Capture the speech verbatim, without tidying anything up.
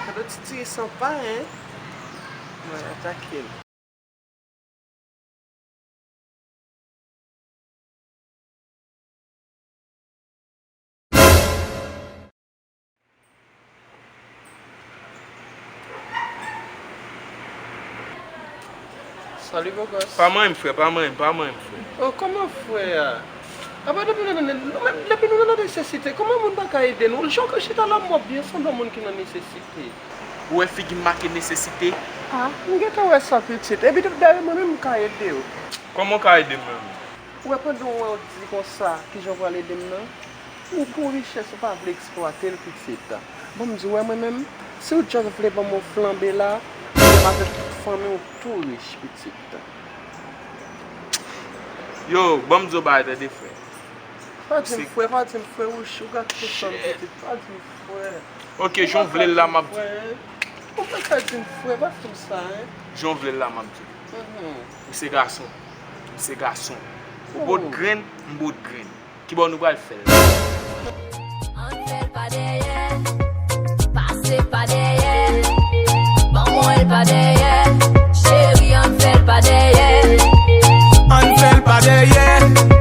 Gade ti tire san pa, en. Mwen atake l. Salut, beau gosse. Pa manyen m, frè, pa manyen m, pa manyen m, frè. Oh, kòman frè a? Apa depi nou, nou, nou menm, depi nou nan nesesite, kòman moun pa ka ede nou? Jan w chita la, m wè w byen sanble yon moun ki nan nesesite. Ou wè figi m make nesesite? Ah, m gentan wè sa, pitit. Epi depi dayè mwen menm m ka ede w. Kòman w ka ede m menm? Ou wè pandan w wè w di konsa, kijan w pral ede m nan? Ou pou richès, ou pa vle eksplwate l, pitit. Ban m di w, wè mwen menm, si w just vle ban m yon flanbe la, ou menm avèk tout fanmi w tou rich, pitit. Yo, ban m di w bagay, tande, frè. Pa di m frè, pa di m frè, ou gate san m, pitit, pa di m frè. Ok, jan w vle l la, m ap di. Ou pa ka di m frè, pa fè m sa, en. Jan w vle l la, m ap di. Mhm. Ou se gason. M se gason. Ou bòt grenn, m bòt grenn. Kibò nou pral fè l? Ann fè l pa dèyè, pase pa dèyè. Ban mwen l pa dèyè, cheri, ann fè l pa dèyè. Ann fè l pa dèyè.